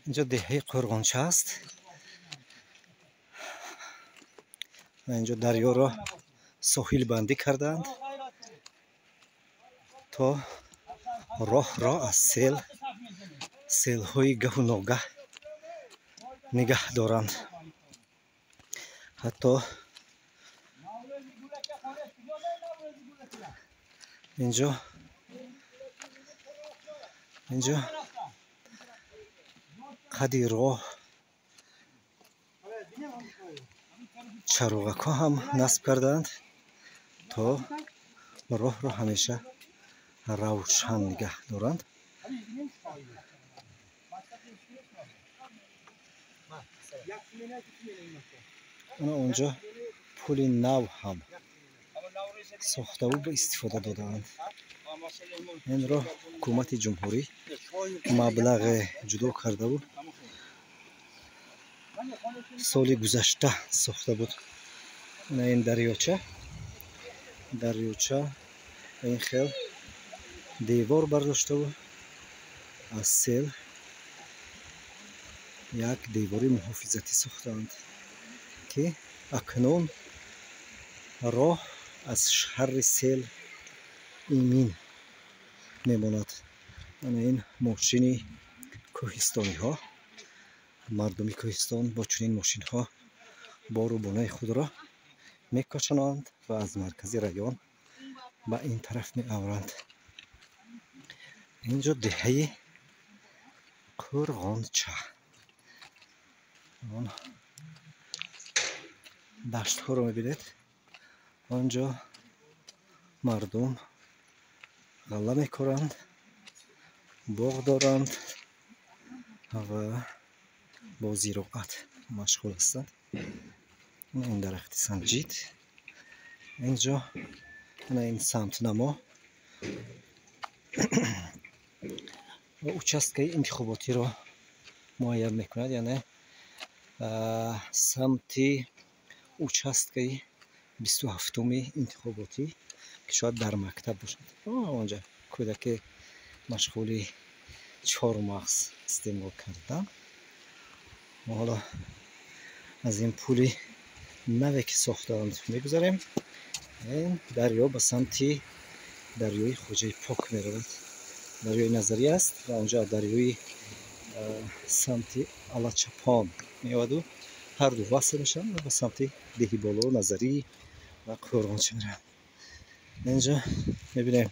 Инҷо деҳаи Қӯрғонча аст ва инҷо дарёро соҳилбандӣ кардаанд то роҳро аз селҳои гаҳу ногаҳ нигаҳ доранд. Ҳатто инҷо қади роҳ чароғакҳо ҳам насб кардаанд то роҳро ҳамеша равшан нигаҳ доранд. Ана онҷо пули нав ҳам сохтаву ба истифода додаанд. Инро ҳукумати ҷумҳурӣ маблағе ҷудо кардаву соли гузашта сохта буд. Ана ин дарёча ин хел девор бардоштаву аз сел як девори муҳофизатӣ сохтаанд, ки акнун роҳ аз шарри сел имин мемонад. Ана ин мошини кӯҳистониҳо, мардуми кӯҳистон бо чунин мошинҳо бору бонаи худро мекашонанд ва аз маркази район ба ин тараф меоваранд. Инҷо деҳаи Қӯрғонча. Он даштҳоро мебинед, онҷо мардум ғалла мекоранд, боғ доранд ва бо зироат машғул ҳастанд. Ин дарахти санҷид. Инҷо ана ин самтнамо ва участкаи интихоботиро муайян мекунад, яъне самти участкаи 27-уми интихоботӣ, ки шояд дар мактаб бошад. Онҷа кӯдаке машғули чормағз истеъмол кардан. Мо ҳоло аз ин пули наве ки сохтаанд мегузарем. Ин дарё ба самти дарёи Хоҷаи Пок меравад. Дарёи Назарӣ аст ва онҷо дарёи самти Алачапон меояду ҳарду васл мешаванд ва ба самти деҳи Боло, Назарӣ ва Қӯрғонча мераванд. Инҷо мебинем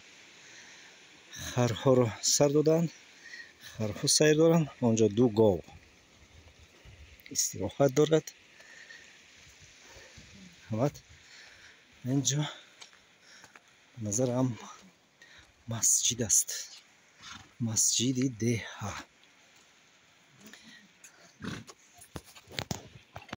харҳоро сар доданд, харҳо сайр доранд. Онҷо ду гов истироҳат дорад. Ҳамат инҷо ба назарам масҷид аст, масҷиди деҳа.